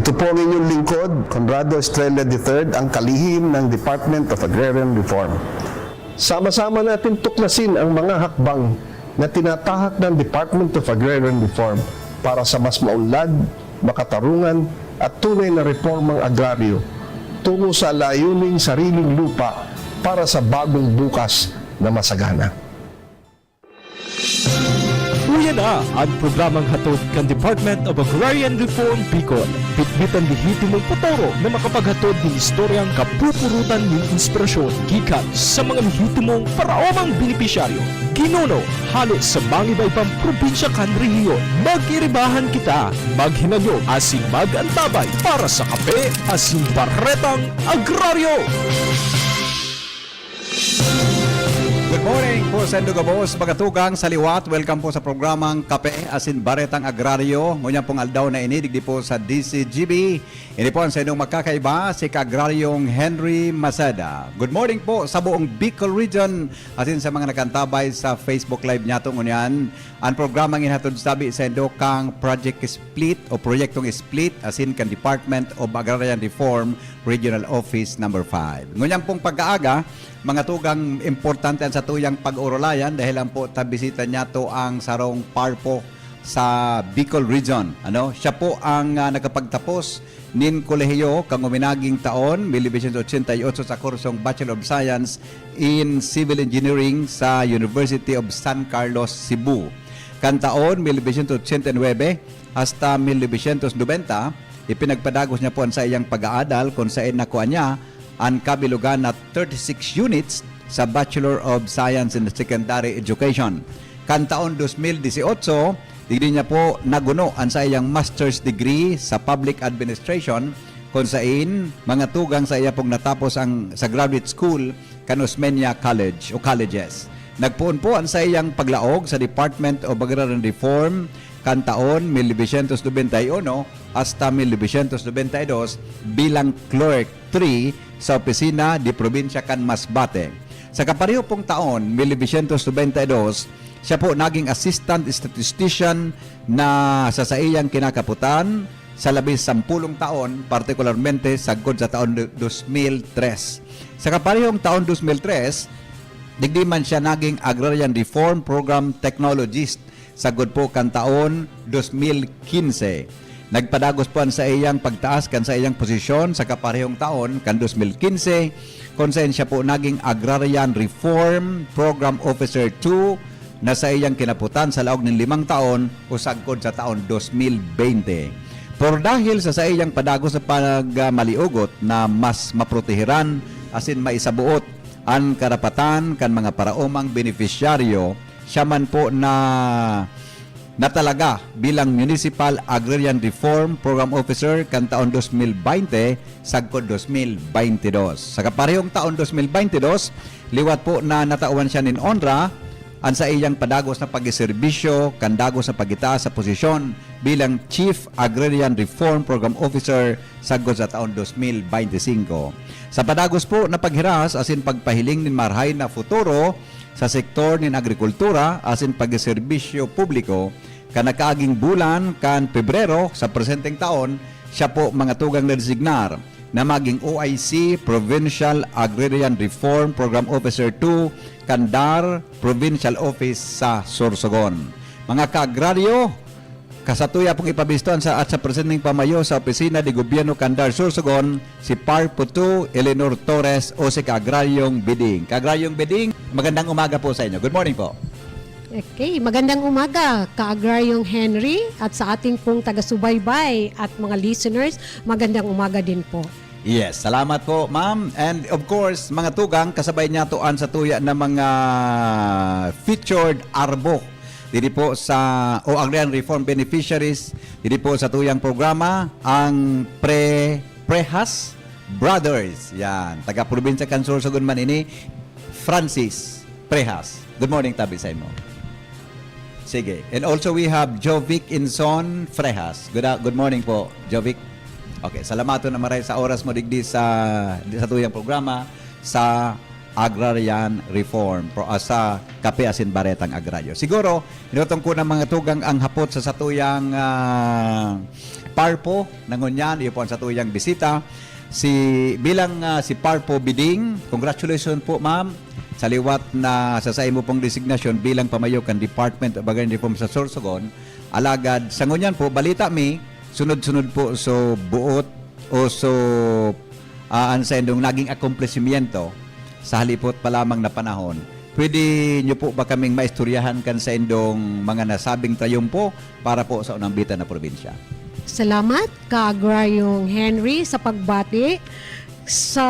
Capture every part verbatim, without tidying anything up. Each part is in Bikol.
Ito po ang inyong lingkod, Conrado Estrella the third, ang kalihim ng Department of Agrarian Reform. Sama-sama natin tuklasin ang mga hakbang na tinatahak ng Department of Agrarian Reform para sa mas maunlad, makatarungan at tunay na reformang agraryo tungo sa layuning sariling lupa para sa bagong bukas na masagana. Uya na an programang hatod kan Department of Agrarian Reform Bicol. Bitbit an lehitimong potoro na makapaghatod nin istoryang kapupurutan nin inspirasyon gikan sa mga lehitimong paraomang benepisyaryo, ginuno, hale sa mga iba-ibang probinsya kan rehiyon. Mag-iribahan kita, maghinanyog asin mag-antabay para sa Kape asin Baretang Agraryo! Good morning po sa indo gabos, mga tugang sa liwat. Welcome po sa programang Kape asin Baretang Agraryo. Ngunyan pong aldaw na ini, digdi po sa D C G B. Ini po ang sa inyong makakaiba, si Kaagraryong Henry Maceda. Good morning po sa buong Bicol Region, asin sa mga nakantabay sa Facebook Live niyato ngunyan. Ang programang inhatod sabi sa indo kang Project Split o Proyektong Split, asin kan Department of Agrarian Reform, Regional Office Number five. Ngunyan pong pagkaaga, mga tugang, importante ang satuyang pag-urulayan dahil lang po tabisita niyato ang sarong PARPO sa Bicol Region. Ano? Siya po ang, ah, nakapagtapos nin kolehiyo kan uminaging taon, mil novecientos ochenta y ocho, sa kursong Bachelor of Science in Civil Engineering sa University of San Carlos, Cebu. Kan taon mil novecientos ochenta y nuebe hasta mil novecientos nobenta, ipinagpadagos niya po an saiyang pag-aadal, kun saen nakua niya an kabilogan na thirty-six units sa Bachelor of Science in Secondary Education. Kan taon dos mil dieciocho, digdi niya po naguno an saiyang master's degree sa Public Administration, kun saen mga tugang saiya pong natapos ang sa graduate school kan Osmeña College o colleges. Nagpoon po an saiyang paglaog sa Department of Agrarian Reform kan taon mil novecientos nobenta y uno hasta mil novecientos nobenta y dos bilang Clerk three sa opisina de probinsya kan Masbate. Sa kapareho pong taon, mil novecientos nobenta y dos, siya po naging assistant statistician na sa saiyang kinakaputan sa labis sampulong taon, partikularmente sagkod sa taon dos mil tres. Sa kaparehong taon dos mil tres, digdi man siya naging Agrarian Reform Program Technologist sagkod po kan taon dos mil quince. Nagpadagos po an saiyang pagtaas kan saiyang posisyon sa kaparehong taon kan dos mil quince, kun saen siya po naging Agrarian Reform Program Officer two na saiyang kinaputan sa laog nin limang taon o sagkod sa taon dos mil beinte. Pero dahil sa saiyang padagos na pagmaliugot na mas maprotehiran asin maisabuot an karapatan kan mga paraomang benepisyaryo, siya man po na natalaga bilang Municipal Agrarian Reform Program Officer kan taon dos mil beinte sagkod dos mil beinte dos. Sa kaparehong taon dos mil beinte dos, liwat po na natawan siya nin onra an saiyang padagos na pagserbisyo kan dagos na pagitaas sa posisyon bilang Chief Agrarian Reform Program Officer sagkod sa taon dos mil beinte singko. Sa padagos po na paghiras asin pagpahiling nin marahay na futuro sa sektor nin agrikultura asin pagserbisyo publiko, kan nakaaging bulan kan Pebrero sa presenteng taon, siya po mga tugang nadesignar na maging O I C, Provincial Agrarian Reform Program Officer two, kan DAR Provincial Office sa Sorsogon. Mga kaagraryo, kasatuya pong ipabisto an sa, at sa presenteng pamayo sa opisina de gobyerno kan DAR Sorsogon, si Parpo two, Eleanor Torres o si Kaagraryong Biding. Kaagraryong Biding, magandang umaga po sa inyo. Good morning po. Okay, magandang umaga, Kaagraryong Henry, at sa atin pong taga-subaybay at mga listeners, magandang umaga din po. Yes, salamat po, ma'am. And of course, mga tugang, kasabay niyato an satuya na mga featured arbo diri po sa o Agrarian Reform Beneficiaries diri po sa tuyang programa, ang Pre Prehas Brothers. Yan, taga probinsya kan Sorsogon man ini, Francis Prehas. Good morning, tabi sa imo. Sige. And also we have Jovic Inson Frejas. Good, good morning po, Jovic. Okay, salamaton na maray sa oras mo digdi sa, sa tuyang programa sa agrarian reform pro, ah, sa kape asin baretang agraryo. Siguro, inutong ko ng mga tugang ang hapot sa satuyang, ah, PARPO na ngunyan, iyo po ang satuyang bisita. Si, bilang, ah, si PARPO Biding, congratulations po, ma'am, sa liwat na sa, sa imo pong designasyon bilang pamayo kan Department of Agrarian Reform sa Sorsogon. Alagad, sa ngunyan po, balita mi, sunod-sunod po, so, buot o so, ah, an saindong naging akomplesimiento sa halipot pa lamang na panahon. Pwede niyo po ba kaming maistoryahan kan saindong mga nasabing trayumpo para po sa unambitan na probinsya? Salamat, Ka-Agraryong Henry, sa pagbati. Sa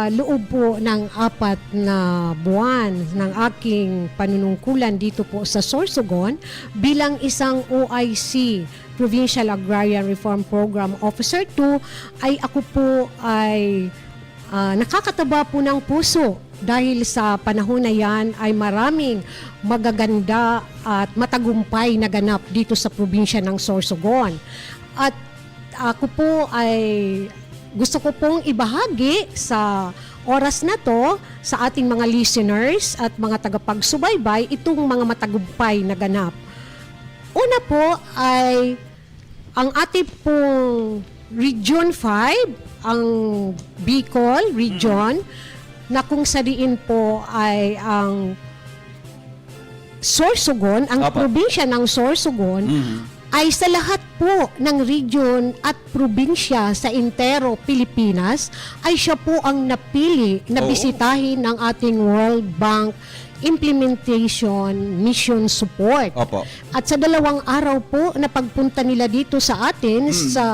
loob po ng apat na buwan ng aking panunungkulan dito po sa Sorsogon, bilang isang O I C, Provincial Agrarian Reform Program Officer two, ay ako po ay, ah, nakakataba po ng puso dahil sa panahon na yan ay maraming magaganda at matagumpay na ganap dito sa probinsya ng Sorsogon. At ako po ay gusto ko pong ibahagi sa oras na 'to sa ating mga listeners at mga tagapagsubaybay itong mga matagumpay na ganap. Una po ay ang ating pong Region five, ang Bicol Region, na kung sa diin po ay ang Sorsogon, ang Apo. probinsya ng Sorsogon, Mhm. ay sa lahat po ng region at probinsya sa entero Pilipinas, ay siya po ang napili na Oo. bisitahin ng ating World Bank Implementation Mission Support. Opo. At sa dalawang araw po na pagpunta nila dito sa atin, Mm. sa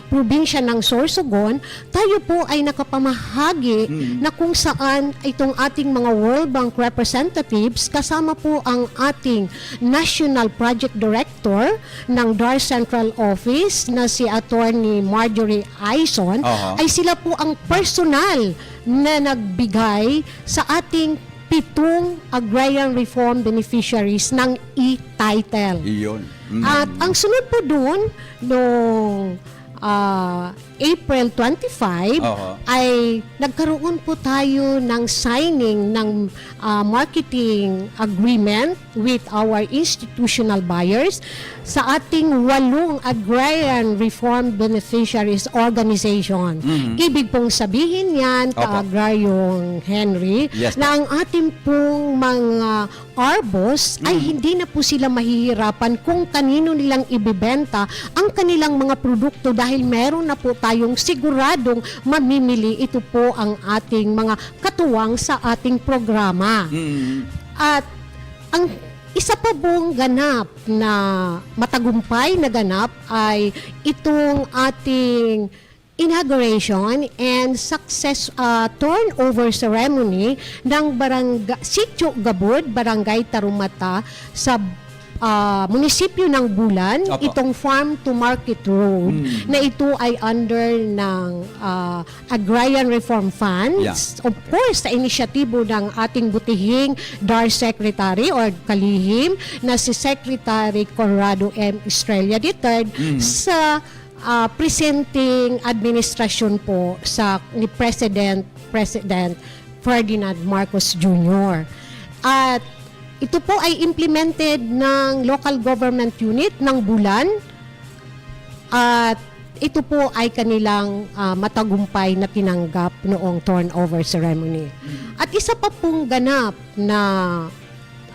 probinsya ng Sorsogon, tayo po ay nakapamahagi Mm. na kung saan itong ating mga World Bank representatives, kasama po ang ating National Project Director ng DAR Central Office na si Attorney Marjorie Aison, Aha. ay sila po ang personal na nagbigay sa ating pitong agrarian reform beneficiaries ng e-title. Iyon. Mm. At ang sunod po dun, nung, ah, April twenty-five, Aha. ay nagkaroon po tayo ng signing ng, ah, marketing agreement with our institutional buyers sa ating walong agrarian reform beneficiaries organization. Mhm. Ibig pong sabihin yan, Opo. Ka-Agraryong Henry, Yes, na po. ang ating pong mga ARBOs ay Mm. hindi na po sila mahihirapan kung kanino nilang ibebenta ang kanilang mga produkto dahil meron na po tayong siguradong mamimili. Ito po ang ating mga katuwang sa ating programa. Mm. At ang isa pa pong ganap na matagumpay na ganap ay itong ating inauguration and success, ah, turnover ceremony ng barangay, Sitio Gabud, Barangay Tarumata, sa, ah, munisipyo ng Bulan, Opo. itong Farm to Market Road Mm. na ito ay under ng, ah, Agrarian Reform Funds. Yeah. Of course, sa inisyatibo ng ating butihing DAR Secretary or kalihim na si Secretary Conrado M. Estrella the third Mm. sa ah, presenting administrasyon po sa ni President, President Ferdinand Marcos Junior. At ito po ay implemented ng local government unit ng Bulan at ito po ay kanilang, ah, matagumpay na tinanggap noong turnover ceremony. At isa pa pong ganap na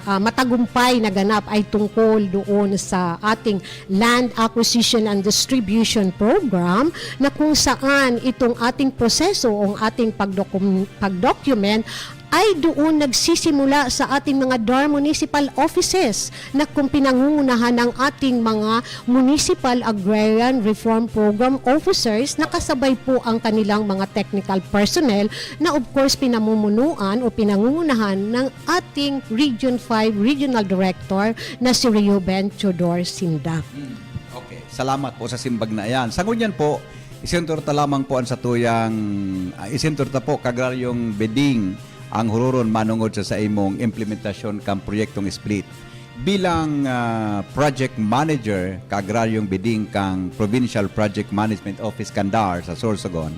ah, matagumpay na ganap ay tungkol doon sa ating Land Acquisition and Distribution Program na kung saan itong ating proseso, ang ating pagdokum-, pagdocument ay doon nagsisimula sa ating mga DAR municipal offices na kung pinangungunahan ng ating mga Municipal Agrarian Reform Program officers, nakasabay po ang kanilang mga technical personnel na of course pinamumunuan o pinangungunahan ng ating Region five Regional Director na si Reuben Teodor Sinda. Hmm, okay. Salamat po sa simbag na yan. Sa ngunyan po, isentor ta lamang po ang satuyang, ah, isentor ta po, Kagraryong Beding, ang huroron manongod sa saimong implementasyon kan proyektong split. Bilang, ah, project manager, Kagraryong Beding, kang Provincial Project Management Office kan DAR sa Sorsogon,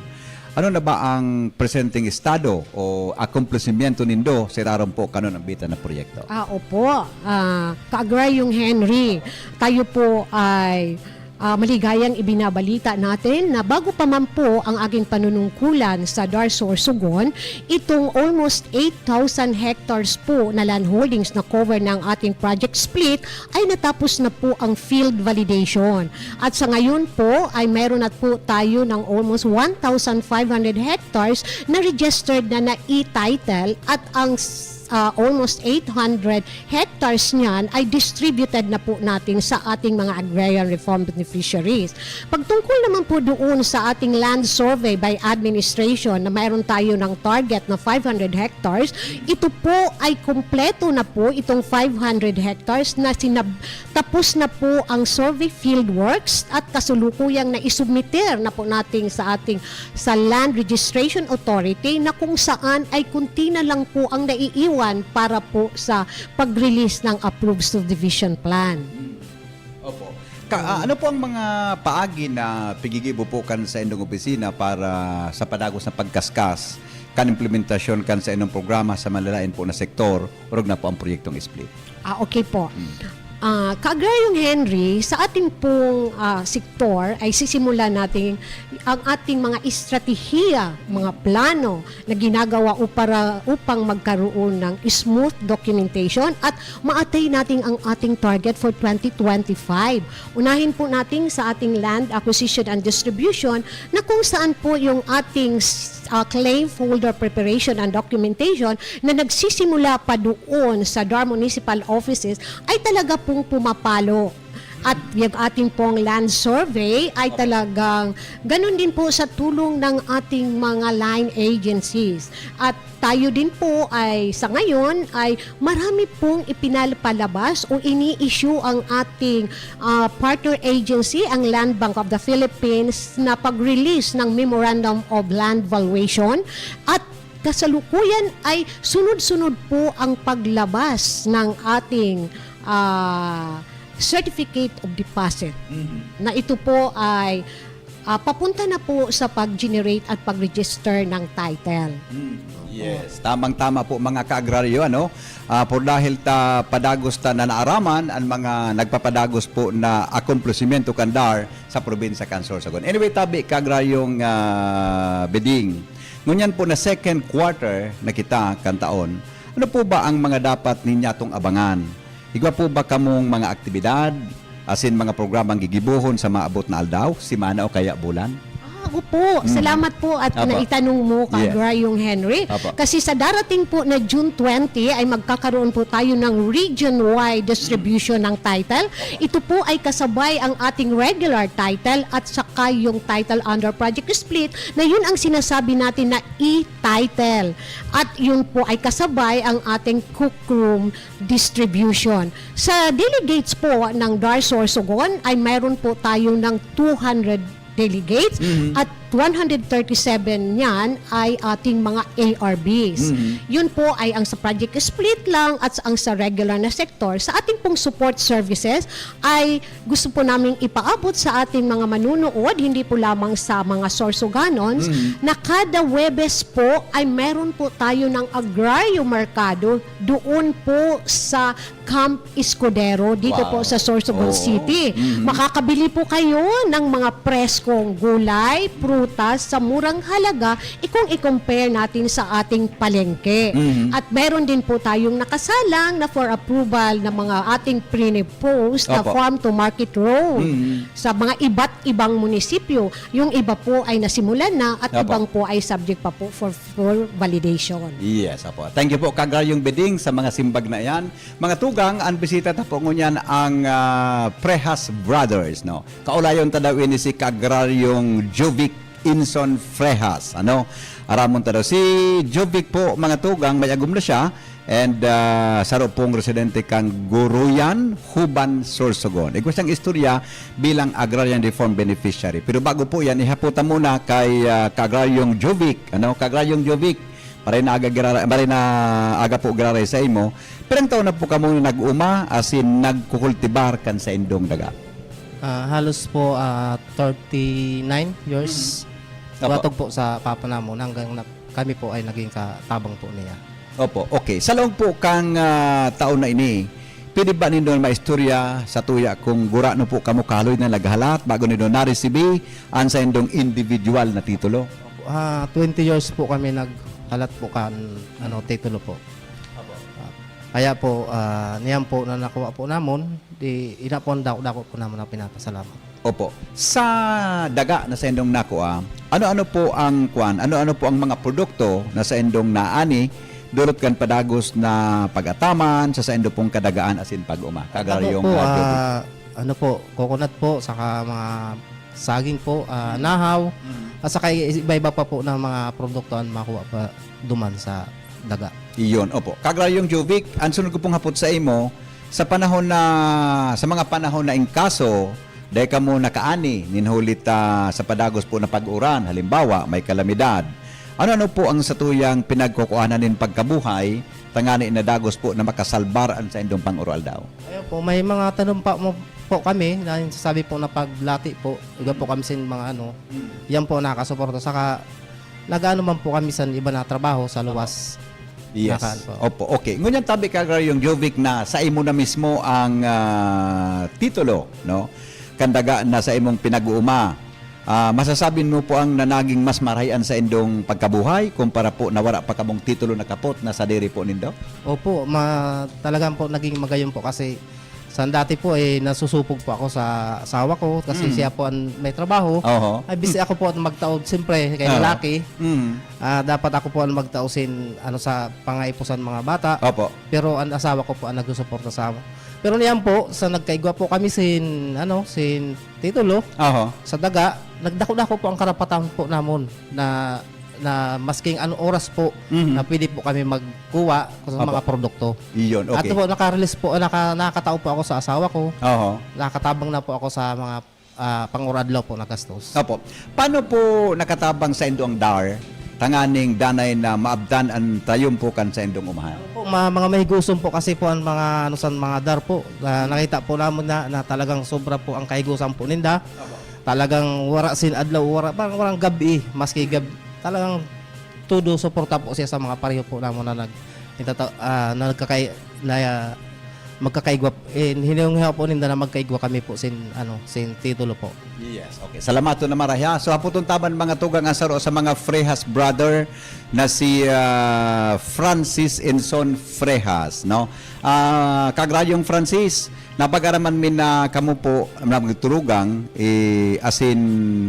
Ano na ba ang presenteng estado o akomplesimiento nindo sa irarom po kanon ambitan na proyekto? Ah, opo. Ah, Kaagraryong Henry, tayo po ay ah, maligayang ibinabalita natin na bago pa man po ang aking panunungkulan sa DAR Sorsogon, itong almost eight thousand hectares po na land holdings na cover ng ating project split ay natapos na po ang field validation. At sa ngayon po ay mayroon na po tayo ng almost one thousand five hundred hectares na registered na na-e-title at ang s- ah, almost eight hundred hectares niyan ay distributed na po natin sa ating mga agrarian reform beneficiaries. Pagtungkol naman po doon sa ating land survey by administration na mayroon tayo ng target na five hundred hectares, ito po ay kompleto na po itong five hundred hectares na sinab- tapos na po ang survey field works at kasulukuyang naisubmiter na po natin sa ating sa Land Registration Authority na kung saan ay kunti na lang po ang naiiwan para po sa pag-release ng approved subdivision plan. Opo. Ka, ah, ano po ang mga paagi na pigigibo po kan sa indong opisina para sa padagos na pagkaskas kan implementasyon kan sa indong programa sa malalain po na sektor, orog na po ang proyektong split? Ah, okay po. Ah, Kaagraryong Henry, sa ating pong ah, sektor ay sisimulan natin ang ating mga estratehiya, mga plano na ginagawa upara, upang magkaroon ng smooth documentation at maatay natin ang ating target for twenty twenty-five. Unahin po natin sa ating land acquisition and distribution na kung saan po yung ating ah, claim folder preparation and documentation na nagsisimula pa doon sa DAR municipal offices ay talaga pong pumapalo. At yung ating pong land survey ay talagang ganun din po sa tulong ng ating mga line agencies. At tayo din po ay sa ngayon ay marami pong ipinapalabas o ini-issue ang ating ah, partner agency, ang Land Bank of the Philippines, na pag-release ng Memorandum of Land Valuation at kasalukuyan ay sunod-sunod po ang paglabas ng ating ah, certificate of deposit na ito po ay ah, papunta na po sa pag-generate at pag-register ng title. Yes, tamang-tama po, mga kaagraryo, ano? Ah, por dahil ta padagos ta na naaraman ang mga nagpapadagos po na akomplesimiento kan DAR sa probinsya kan Sorsogon. Anyway, tabi, kaagraryong ah, Beding, ngunyan po na second quarter na kita kan taon, ano po ba ang mga dapat ninyatong abangan? Igwa po ba kamong mga aktibidad, asin mga programang gigibohon sa maabot na aldaw, semana o kaya bulan? Ah, opo. Salamat po at Apo. naitanong mo, Yes. Kaagraryong Henry. Apo. Kasi sa darating po na June twenty ay magkakaroon po tayo ng region-wide distribution ng title. Ito po ay kasabay ang ating regular title at saka yung title under project split na yun ang sinasabi natin na e-title. At yun po ay kasabay ang ating Kukrum distribution. Sa delegates po ng DAR Sorsogon ay mayroon po tayo ng two hundred delegates at one hundred thirty-seven niyan ay ating mga A R Bs. Yun po ay ang sa project split lang at ang sa regular na sektor. Sa ating pong support services ay gusto po naming ipaabot sa ating mga manunood, hindi po lamang sa mga Sorsoganons, na kada Webes po ay meron po tayo ng agraryo merkado doon po sa Camp Escudero dito Wow. po sa Sorsogon Oo. City. Makakabili po kayo ng mga preskong gulay, prutas sa murang halaga kung i-compare natin sa ating palengke. At meron din po tayong nakasalang na for approval na mga ating pre-post na Opo. farm to market road sa mga iba't ibang munisipyo. Yung iba po ay nasimulan na at Opo. ibang po ay subject pa po for, for validation. Yes, apo. Thank you po, Kaagraryong Beding, sa mga simbag na yan. Mga tugang, ang bisita ta po ngunyan ang ah, Frejas Brothers, no? Kaulayon ta daw ini si Kaagraryong Jovic Inson Frejas, ano? Aramon ta daw. Si Jovic po, mga tugang, may agom na siya. And ah, saro pong residente kan Guruyan, Huban, Sorsogon. Igwa siyang istorya bilang agrarian reform beneficiary. Pero bago po yan, ihapot ta muna kay ah, Kaagraryong Jovic. Ano, Kaagraryong Jovic, maray na aga, girara, maray na aga po giraray sa imo. Pirang taon na po kamo nag-uma, asin nagkukultibar kan sa indong daga? Ah, halos po ah, thirty-nine years. Opo. Dumatog po sa papa namon hanggang na, kami po ay naging katabang po niya. Opo, okay. Sa laog po kang, ah, taon na ini, pwede ba nindo maistorya sa tuya kung gurano po kamo kahoy na naghalat bago nindo naresibi an saindong individual na titulo? Ah, twenty years po kami naghalat po kan, ano, titulo po. Ah, kaya po, ah, niyan po na nakuha po namon, di, ina po ang dako-dako po namon na pinapasalamat. Opo. Sa daga na saindong nakua, ano-ano po ang kwan? Ano-ano po ang mga produkto na saindong naani durot kan padagos na pag-ataman sa saindo pong kadagaan asin pag-uma? Kagraryong, po, ah, Jovic. Ah, ano po, coconut po, saka mga saging po, ah, Mm. nahaw, Mm. at saka iba-iba pa po na mga produkto ang makuha pa duman sa daga. Iyon, opo. Kagraryong Jovic, ang sunod ko pong hapot sa imo, sa panahon na, sa mga panahon na ingkaso, dai kamo nakaani, nin huli ta sa padagos po na pag-uran, halimbawa, may kalamidad. Ano-ano po ang satuyang pinagkukuhanan nin pagkabuhay, tangani na dagos po na makasalbar an saindong pang-oroaldaw? Ayun po, may mga tanom pa mo, po kami, na yung sasabi po na paglati po, iba po kami sin mga ano, Mm. yan po nakasuporta. Saka, nag-aano man po kami sa iba na trabaho sa luwas. Yes. Nakaan po. Opo, okay. Ngunyan tabi, Kagraryong Jovic, na sa imo na mismo ang, ah, titulo, no? Kandaga na sa imong pinag-uuma. Ah, masasabi mo po ang na naging mas marahay an saindong pagkabuhay kumpara po na wala pa kamong titulo na kapot na sadiri po nindo? Opo, ma-, talagang po naging magayon po kasi sa dati po, eh, nasusupog po ako sa asawa ko kasi Mm. siya po ang may trabaho. Oho. Ay, busy ako po ang magtaod, siyempre, kay Oo. lalaki. Mm. Ah, dapat ako po ang magtao sin, ano, sa pangaipusan mga bata. Opo. Pero ang asawa ko po ang nagsusuporta sa amo. Pero niyan po, sa nagkaigwa po kami sin, ano, sin titulo, Oho. sa daga, nagdako-dako po ang karapatan po namon na, na masking anong oras po Mhm. na pwede po kami magkuha sa Opo. mga produkto. Iyon, okay. Ato po, naka-release po, naka-, nakakatao po ako sa asawa ko. Oho. Nakatabang na po ako sa mga, ah, pang-uradlaw po na gastos. Opo. Paano po nakatabang saindo ang DAR tanganing danay na maabtan an tayumpo kan saindong umahan? Po, ma-, mga mahiguson po kasi po ang mga, ano, san mga DAR po. Ah, nakita po namon na, na talagang sobra po ang kahigusan po ninda. Opo. Talagang wara sin adlaw, wara, parang warang gabi, maski gab-, talagang todo suporta po siya sa mga pareho po namon na nag-, itata-, ah, na nagkakay-, na, ah, magkakaigwa, eh, hinihong-hiwa po ninda na magkaigwa kami po sin, ano, sin titulo po. Yes, okay. Salamaton na marahay, ha. So, hapoton ta man, mga tugang, ang saro sa mga Frejas brother na si, ah, Francis Enson Frejas, no? Ah, Kagraryong Francis, napag-araman mi na kamo po na magturugang, eh, asin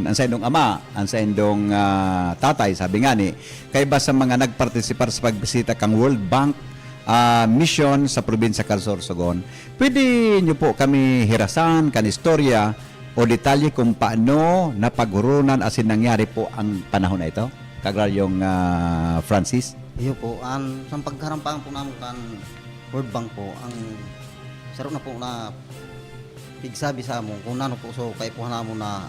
ang saindong ama, ang saindong, ah, tatay, sabi ngani, kaiba sa mga nagpartisipar sa pagbisita kan World Bank, ah, mission sa probinsya kan Sorsogon. Pwede nyo po kami hirasan kan istorya o detalye kung paano napaghurunan asin nangyari po ang panahon na ito, Kagraryong, ah, Francis? Iyo po, an, sa pagharampaan po namon kan World Bank po, ang saro na po na pigsabi sa amon kung ano po so kaipuhan namon na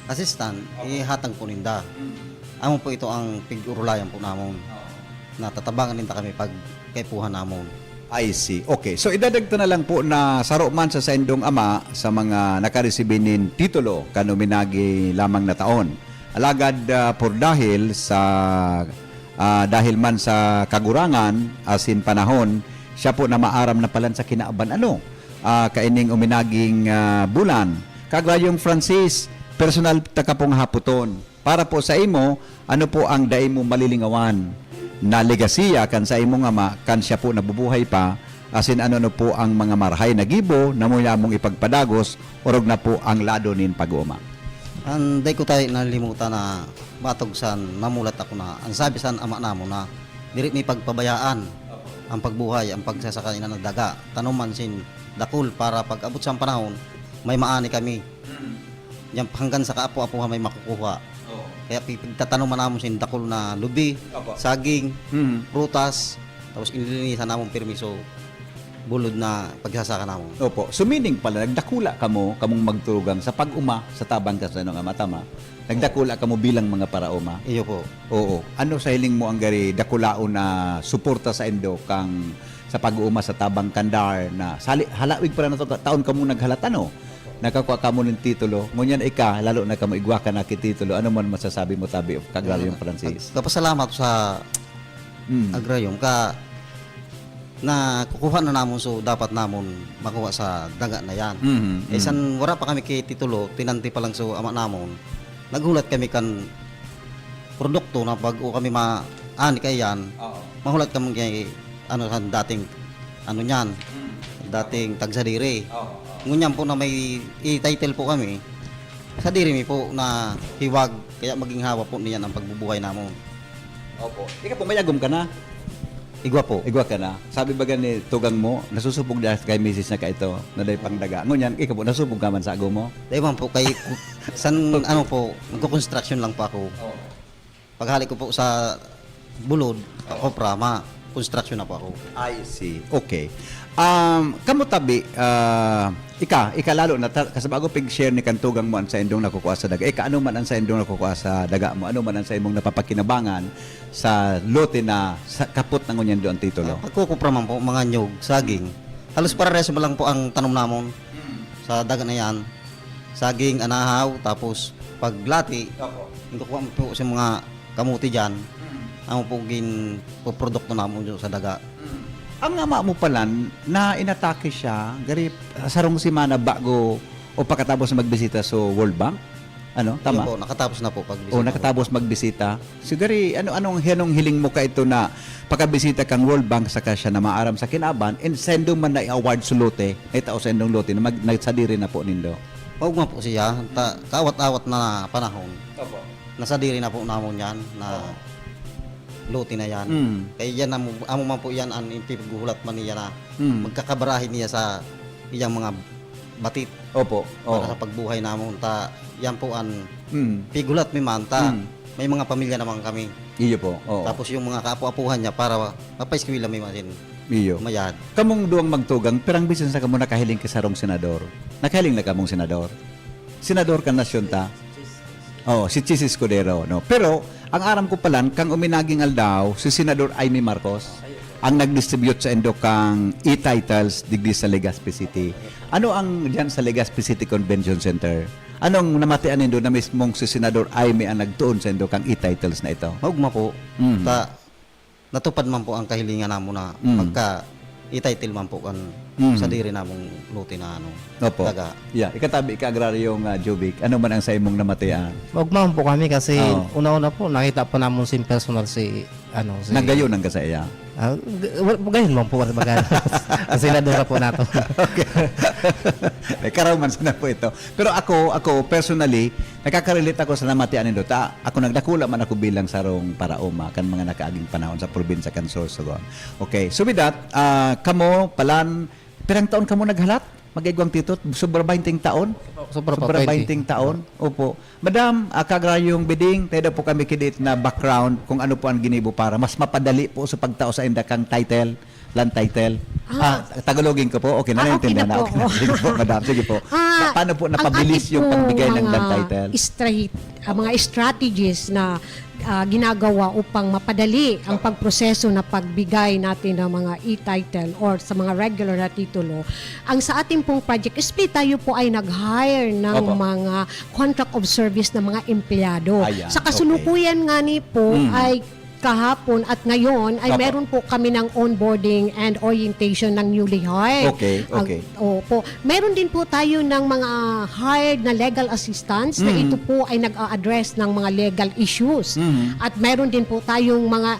assistant, Opo. ihatag po ninda. Mm. Amon po ito ang pig-urulayan po namon. Oo. Na tatabangan ninda kami pag kaipuhan namon. I see. Okay. So, idadagta na lang po na saro man sa saindong ama sa mga nakaresibi nin titulo kan uminagi lamang na taon. Alagad, ah, por dahil sa, ah, dahil man sa kagurangan asin panahon, siya po na maaram na palan sa kinaban, ano, ah, kaining uminaging, ah, bulan. Kagrayong Francis, personal ta ka pong haputon. Para po sa imo, ano po ang dai mo malilingawan na legasiya kan sa imong ama kan siya po nabubuhay pa, asin ano-ano po ang mga marahay na gibo na muya mong ipagpadagos, orog na po ang lado nin pag-uuma? An dai ko tayo nalimutan na matog san namulat ako na, an sabi san ama namon na, "Diri mi pagpabayaan ang pagbuhay, ang pagsasaka ina nagdaga, tanuman sin dakul para pag-abot sa panahon, may maani kami." Mm. Yan, hanggang sa kaapo-apuhan may makukuha. Oo. Kaya pi-, pigtatanuman namon sin dakul na lubi, Opo. saging, Mm. prutas, tapos inilinisan namon pirmi. So, bulod na pagsasaka namon. Opo. So, meaning pala, nagdakula kamo, kamong magturugang sa pag-uma, sa tabang kan saindong ama, tama? Nagdakula kamo bilang mga paraoma? Iyo po. Oo. Ano sa hiling mo ang gari dakulaon na suporta saindo kang sa pag-uuma sa tabang kan DAR na sali-, halawig pa na to, taon kamo naghalat, ano? nakakua kamo nin titulo. Ngunyan ika, lalo na kamo igwa ka na ki titulo. Ano man masasabi mo tabi, Ka-Agraryong Francis? Nagpapasalamat sa Mm. Agraryong ka nakukuha na namon, so dapat namon makuha sa daga na yan. Mhm, Eh, mm. san wara pa kami ki titulo, tinanti pa lang so ama namon, naghulat kami kan produkto na bag-o kami ma-, ani kaiyan, Oo. mahulat kami kay, ano, sa dating, ano niyan, Mm. dating tagsadiri. Oo, oo. Ngunyan po na may i-title po kami, sadiri mi po na hiwag, kaya maging hawa po niyan ang pagbubuhay namon. Opo. Ika po, may agom ka na? Igwa po. Igwa ka na. Sabi baga ni tugang mo, nasusubog dahil kay misis na kaito, na dahil pang daga. Ngunyan, ika po, nasubog ka man sa agom mo? Dahil man po, kay, san, ano po, magko-construction lang po ako. Oo. Paghali ko po sa bulod, Oo. kopra, ma-construction na po ako. I see. Okay. Um, kamo tabi, ah, ika, ika lalo na ta-, kasi bago pig-share ni kantugang mo ang sa indong nakukuha sa daga. Ika, ano man ang sa indong nakukuha sa daga mo? Ano man ang sa imong napapakinabangan sa lote na sa kapot na ngunyan doon titulo? Ah, pagkukupra man po, mga nyog, saging. Halos parehas mo lang po ang tanom namon Mm. sa daga na yan. Saging, anahaw, tapos paglati, Opo. yung kukuha mo po sa mga kamuti dyan, Mm. amo po gin-, produkto namon dyan sa daga. Mm. Ang ama mo palan, na inatake siya, gari, sarong semana bago o pagkatapos na magbisita sa World Bank? Ano? Yun Tama? po, nakatapos na po pagbisita Oh, ko. nakatapos magbisita. So, gari, ano, anong, anong hiling mo ka ito na pakabisita kang World Bank saka siya na maaram sa kinaban, and sendo man na i-award sa lote, na itao sa indong lote, na mag-, na sadiri na po nindo? Maugma po siya, ta-, kaawat-awat na panahon. Opo. Nasadiri na po namon yan, na Oo. lote na yan. Mm. Kaya yan, amo, amo man po yan, ang ipighuhulat man niya na Mm. magkakabarahin niya sa iyang mga batit Opo. para Oo. sa pagbuhay namon. Ta, yan po ang Mm. pighulat mi man, ta Mm. may mga pamilya naman kami. Iyo po, oo. Tapos yung mga kaapo-apuhan niya para mapaeskwela mi man sin Iyo. mayad. Kamong duwang magtugang, pirang bisan sa kamo nakahiling ki sarong senador? Nakahiling na kamong senador? Senador kan nasyon ta? Oo, si Chiz Escudero, no? Pero, ang aram ko palan, kang uminaging aldaw, si Senador Imee Marcos ang nag-distribute sa indo kang e-titles digdi sa Legazpi City. Ano ang diyan sa Legazpi City Convention Center? Anong namatian nindo na mismong si Senador Imee ang nagtuon sa indo kang e-titles na ito? Maugma po. Mhm. Ta, natupad man po ang kahilingan namon na Mm. magka-e-title man po kan Mm. sadiri namong lote na ano, Opo. daga. Yeah, ikatabi ka agraryong, ah, Jovic, ano man ang sa imong namatian? Maugma man po kami kasi Oo. una-una po nakita po namon sin personal si, ano, si Nagayon ang kasaya? Ah, g-, wa-, gayon man po, wala baga. Ang senadora po nato. Okay. Eh, karaw man sana po ito. Pero ako, ako personally, nakakarelate ako sa namatian nindo. Ta, ako nagdakula man ako bilang sarong paraoma kan mga nakaaging panahon sa probinsya kan Sorsogon. Okay, so with that, ah, kamo, palan, pirang taon kamo naghalat? Mag-igwang titot? Sobra baynte taon? Sobra pa, Sobra twenty. baynte taon? Opo. Madam, ah, Kaagraryong Biding, tayo daw po kami kidit na background kung ano po ang ginibo para mas mapadali po sa pagtao sa inda kang title, land title. Ah. Ah, Tagalogin ko po. Okay, Ah, okay naiintindihan na na. po. Okay na. Sige po, madam. Sige po. Ah, Pa-, paano po ang napabilis ating yung pong pagbigay ng mga land title? strat-, ah, mga strategies na, ah, ginagawa upang mapadali ang Opo. pagproseso na pagbigay natin ng mga e-title or sa mga regular na titulo. Ang sa ating pong project, S P, tayo po ay nag-hire ng Opo. mga contract of service na mga empleyado. Ayan, Sa okay. kasalukuyan nga ni po Mm. ay kahapon at ngayon ay Opo. meron po kami ng onboarding and orientation ng newly hired. Okay, Ang, okay. opo. Meron din po tayo ng mga hired na legal assistants na Mm. ito po ay nag-a-address ng mga legal issues. Mm. At meron din po tayong mga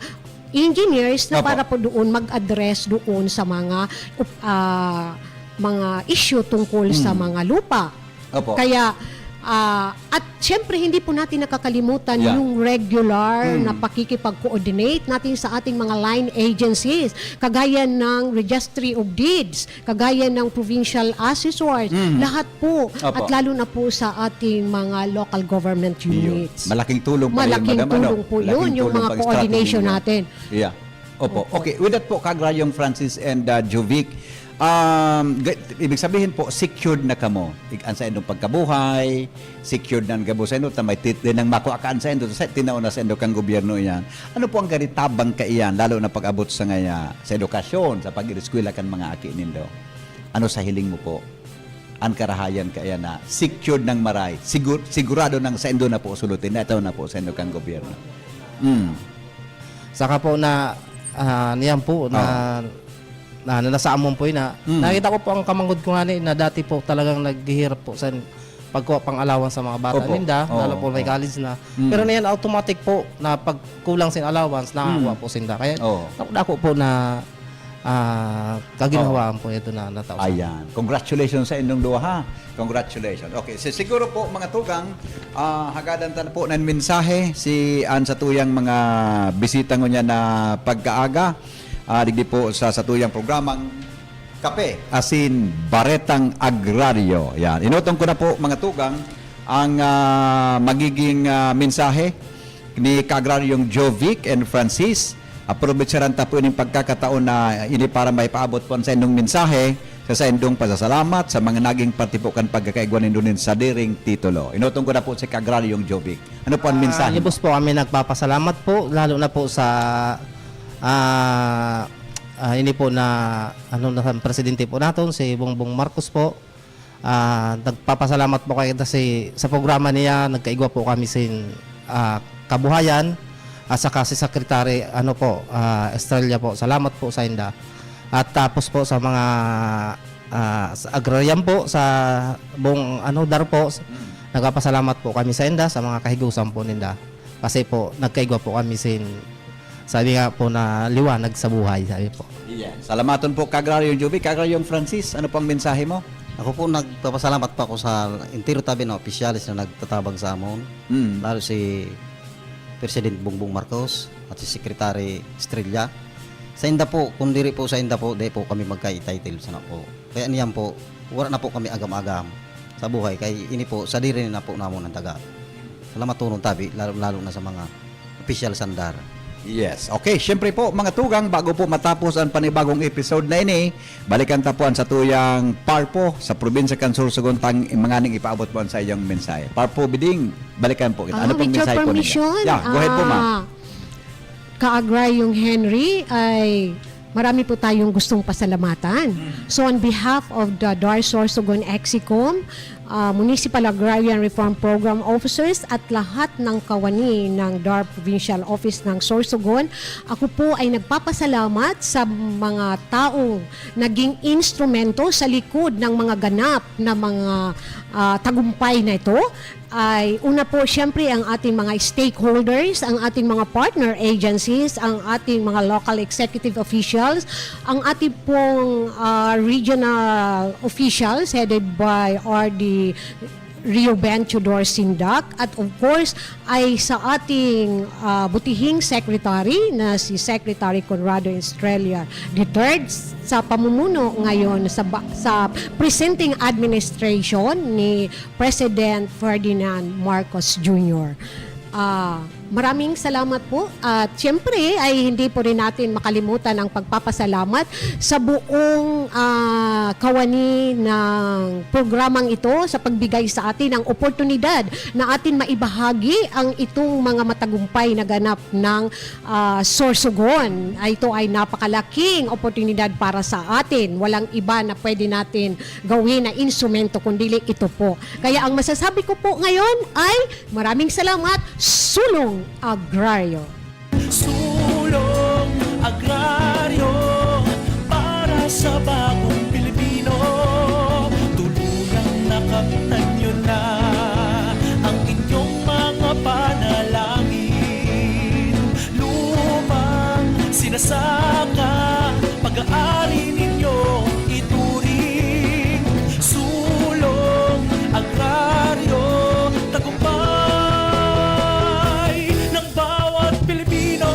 engineers na Opo. para po doon mag-address doon sa mga, up-, ah, mga issue tungkol sa Mm. mga lupa. Opo. Kaya, ah, at siyempre, hindi po natin nakakalimutan Yeah. yung regular Mm. na pakikipag-coordinate natin sa ating mga line agencies, kagaya ng Registry of Deeds, kagaya ng Provincial Assessors, Mm. lahat po, Opo. at lalo na po sa ating mga local government Iyo. units. Malaking tulong pa yun, Malaking madam, ano? tulong po Malaking yun, yung tulong mga pang strategy coordination ninyo. natin. Yeah. Opo. Opo. Okay, with that po, Kaagraryong Francis and, uh, Jovic, um, ga-, ibig sabihin po, secured na kamo. Ig-, an sa indong pagkabuhay, secured na ang gabos sa indo, ta may tit-, din ang makua ka an sa indo, sa tinaw na sa indo kang gobyerno iyan. Ano po ang gari tabang kaiyan, lalo na pag-abot sa ngaya, sa edukasyon, sa pag-ireskwela kan mga aki nindo? Ano sa hiling mo po? an karahayan kaya na secured nang maray, sigur-, sigurado nang saindo na po sulutin, na ito na po saindo kan gobyerno. Mm. Saka po na, ah, niyan po, na, na, na nasa amon po yun na, Mm. nakita ko po ang kamanggod ko nga ni, na dati po talagang naghihirap po sa pagkuha pang allowance sa mga bata Opo. ninda, Oo, lalo po may oo. college na. Mm. Pero niyan automatic po na pag kulang sin allowance, nakakuha Mm. po sinda. Kaya Oo. dako po na, ah, kaginhawaan po ito na natao sa Ayan. Congratulations sa inyong duha, ha. Congratulations. Okay, si siguro po mga tugang, ah, hagadan ta na po ng mensahe si an sa tuyang mga bisita ngunyan na pagkaaga. Ah, digdi po sa satuyang programang Kape asin Baretang Agraryo. Yan. Inutong ko na po mga tugang ang, ah, magiging, ah, mensahe ni Kaagraryong Jovic and Francis. Aprovechar ta po ining pagkakataon na ini para maipaabot po ang saindong mensahe sa saindong pasasalamat sa mga naging parte po kan pagkakaigwa nindo nin sadiring titulo. Inutong ko na po si Kaagraryong Jovic. Ano po ang mensahe Ah, mo? Lubos po kami nagpapasalamat po, lalo na po sa, ah, ah, ini po na, ano na, presidente po naton, si Bongbong Marcos po. Ah, nagpapasalamat po kay kasi sa programa niya, nagkaigwa po kami sin, ah, kabuhayan, at saka si Secretary, ano po, ah, Estrella po. Salamat po sa inda. At tapos po sa mga, ah, sa agrarian po, sa buong, ano, DAR po, nagpapasalamat po kami sa inda, sa mga kahigusan po ninda. Kasi po, nagkaigwa po kami sin, sabi nga po na liwanag sa buhay, sabi po. Yan. Salamaton po, Kaagraryong Jovic. Kaagraryong Francis, ano po ang mensahe mo? Ako po, nagpapasalamat pa ako sa entero tabi na opisyales na nagtatabang sa amon, Mm. lalo si President Bongbong Marcos at si Secretary Estrella. Sa inda po, kung diri po sa inda po, di po kami magka-title sana po. Kaya niyan po, wala na po kami agam-agam sa buhay. Kay ini po, sadiri na po namon ang daga. Salamat tunon tabi, lalo, lalo na sa mga opisyal sa DAR. Yes. Okay, siyempre po, mga tugang, bago po matapos ang panibagong episode na ini, balikan ta po ang satuyang PARPO sa probinsya kan Sorsogon tang manganing ipaabot po ang sa iyong mensahe. PARPO Biding, balikan po kita. Ano Ah, pong with your mensahe po ninyo? permission, Yeah, go ahead po, ma'am. ah, Kaagrayong Henry, ay marami po tayong gustong pasalamatan. So on behalf of the DAR Sorsogon Execom, ah, Municipal Agrarian Reform Program Officers at lahat ng kawani ng DAR Provincial Office ng Sorsogon, ako po ay nagpapasalamat sa mga taong naging instrumento sa likod ng mga ganap na mga, ah, tagumpay na ito. Ay una po, siyempre, ang ating mga stakeholders, ang ating mga partner agencies, ang ating mga local executive officials, ang ating pong, ah, regional officials headed by R D Rio Ben Tudor Sindak, at of course ay sa ating, ah, butihing secretary na si Secretary Conrado Estrella the third, sa pamumuno ngayon sa, ba- sa presenting administration ni President Ferdinand Marcos Junior. Ah, maraming salamat po. At siyempre, ay hindi po rin natin makalimutan ang pagpapasalamat sa buong, ah, kawani ng programang ito sa pagbigay sa atin ng oportunidad na atin maibahagi ang itong mga matagumpay na ganap ng, ah, Sorsogon. Ito ay napakalaking oportunidad para sa atin. Walang iba na pwede natin gawin na instrumento, kundili ito po. Kaya ang masasabi ko po ngayon ay maraming salamat, Sulong Agraryo. Sulong Agraryo para sa bagong Pilipino. Tuluyang nakamtan nyo na ang inyong mga panalangin. Lupang sinasaka, pag-aari ninyong ituring. Sulong Agraryo, tagumpay ng bawat Pilipino.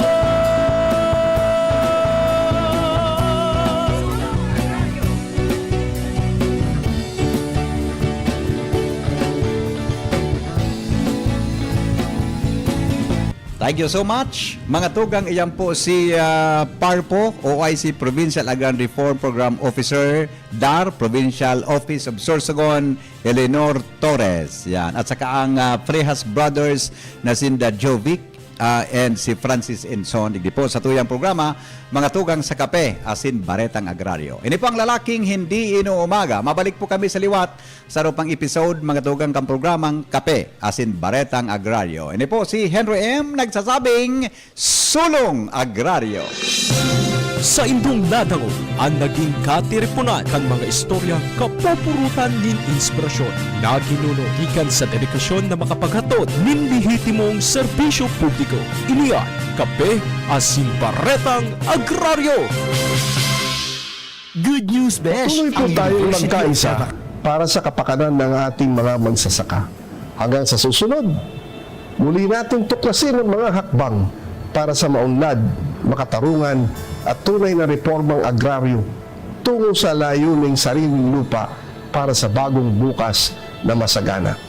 Thank you so much. Mga tugang, iyan po si, ah, PARPO, O I C Provincial Agrarian Reform Program Officer, DAR, Provincial Office of Sorsogon, Eleanor Torres. Yan. At saka ang, ah, Frejas Brothers na sinda Jovic ah, and si Francis Enson. Digdi po sa tuyang programa, mga tugang sa kape, asin baretang agraryo. Ini po ang lalaking hindi inuumaga. Mabalik po kami sa liwat sa arog pang episode, mga tugang kan programang Kape, asin Baretang Agraryo. Ini po si Henry M nagsasabing, Sulong Agraryo. Sa indong nadangog, an naging katiriponan kan mga istoryang kapupurutan nin inspirasyon na ginuno gikan sa dedikasyon na makapaghatod nin lehitimong serbisyo publiko. Ini an Kape asin Baretang Agraryo. Good news, besh! Patuloy po Ang tayong University of magkaisa Eva- para sa kapakanan ng ating mga magsasaka. Hanggang sa susunod, muli nating tuklasin ang mga hakbang para sa maunlad, makatarungan at tunay na reformang agraryo tungo sa layuning sariling lupa para sa bagong bukas na masagana.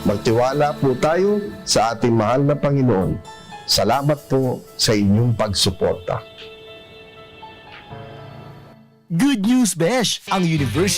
Magtiwala po tayo sa ating mahal na Panginoon. Salamat po sa inyong pagsuporta. Good news, besh! Ang University